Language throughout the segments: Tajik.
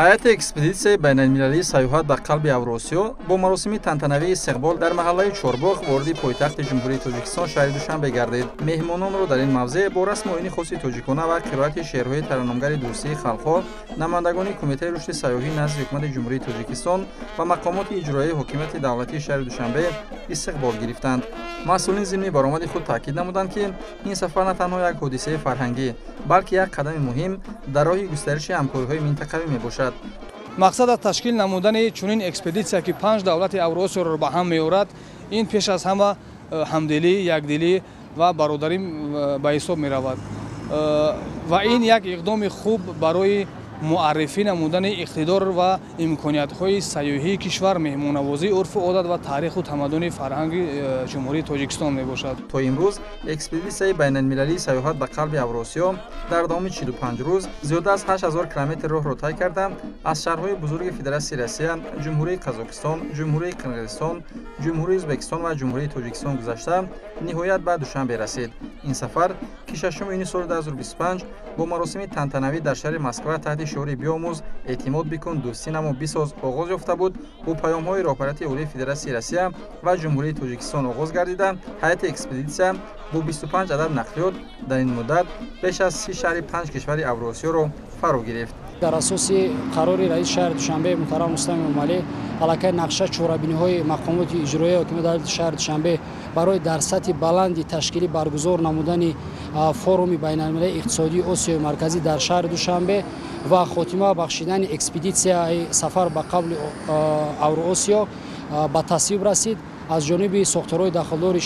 Ҳайати экспедитсияи байналмилалии «Сайёҳат ба қалби Авросиё» бо маросими тантанавии истиқбол дар маҳаллаи Чорбоғ вориди пойтахти Ҷумҳурии Тоҷикистон, шаҳри Душанбе гардид. Меҳмононро дар ин мавзеъ бо расму оини хоси тоҷикона ва қироати шеърҳои тараннумгари дӯстии халқҳо, намояндагони Кумитаи рушди сайёҳӣ назди Ҳукумати Ҷумҳурии Тоҷикистон ва мақомоти иҷроияи ҳокимияти давлатии шаҳри Душанбе истиқбол гирифтанд. Масъулин зимни баромади худ таъкид намуданд, ки ин сафар на танҳо як ҳодисаи фарҳангӣ, балки як қадами муҳим дар роҳи густариши ҳамкориҳои минтақавӣ мебошад. Мақсад аз ташкил намудани чунин экспедитсия, ки панҷ давлати Авроосиёро ба ҳам меорад, ин пеш аз ҳама ҳамдилӣ, якдилӣ ва бародарӣ ба ҳисоб меравад ва ин як иқдоми хуб барои муаррифӣ намудани иқтидор ва имкониятҳои сайёҳии кишвар, меҳмоннавозӣ, урфу одат ва таъриху тамаддуни фарҳанги Ҷумҳурии Тоҷикистон мебошад. То имрӯз экспедитсияи байналмилалии «Сайёҳат ба қалби Авросиё» дар давоми 45 рӯз зиёда аз 8000 километр роҳро тай карда, аз шаҳрҳои бузурги Федератсияи Россия, Ҷумҳурии Қазоқистон, Ҷумҳурии Қирғизистон, Ҷумҳурии Ӯзбекистон ва Ҷумҳурии Тоҷикистон гузашта, ниҳоят ба Душанбе расид. Ин сафар, ки 6 июни соли 2025 бо маросими тантанавӣ дар шаҳри Москва таҳти шиори «Биомӯз, эътимод бикун, дӯстӣ намо, бисоз» оғоз ёфта буд, бо паёмҳои роҳбарияти олии Федератсияи Россия ва Ҷумҳурии Тоҷикистон оғоз гардида, ҳайати экспедитсия бо 25 адад нақлиёт дар ин муддат беш аз 30 шаҳри панҷ кишвари Авроосиёро фаро гирифт. Дар асоси қарори раиси шаҳри Душанбе муҳтарам Рустам Эмомалӣ, аллакай нақша, чорабиниҳои мақомоти иҷроияи ҳокимияти давлати шаҳри Душанбе барои дар сатҳи баланди ташкилӣ баргузор намудани форуми байналмилалии иқтисодии Осиёи Марказӣ дар шаҳри Душанбе ва хотима бахшидани экспедитсияи «Сафар ба қалби Авроосиё» ба тасвиб расид. Аз ҷониби сохторҳои дахлдори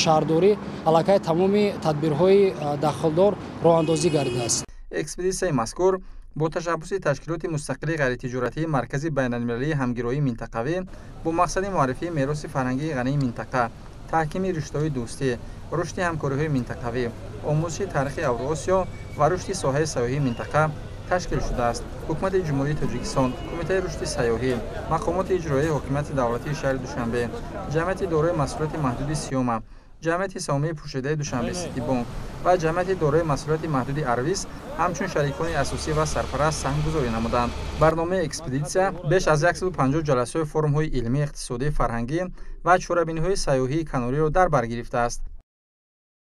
шаҳрдорӣ аллакай тамоми тадбирҳои дахлдор роҳандозӣ гардидааст. Экспедитсияи мазкур бо ташаббуси ташкилоти мустақили ғайритиҷоратии Маркази байналмилалии ҳамгироии минтақавӣ бо мақсади муаррифии мероси фарҳангии ғании минтақа, таҳкими риштаҳои дӯстӣ, рушди ҳамкориҳои минтақавӣ, омӯзиши таърихи Авроосиё ва рушди соҳаи сайёҳии минтақа ташкил шудааст. Ҳукумати Ҷумҳурии Тоҷикистон, Кумитаи рушди сайёҳӣ, мақомоти иҷроияи ҳокимияти давлатии шаҳри Душанбе, ҷамъияти дорои масъулияти маҳдуди «Сиёма», ҷамъияти саҳомии пӯшидаи «Душанбе Сити Бонк» ва ҷамъияти дорои масъулияти маҳдуди «Арвис» ҳамчун шарикони асосӣ ва сарпараст саҳмгузорӣ намуданд. Барномаи экспедитсия беш аз 150 ҷаласаҳои форумҳои илмӣ, иқтисодӣ, фарҳангӣ ва чорабиниҳои сайёҳии канориро дар бар гирифтааст.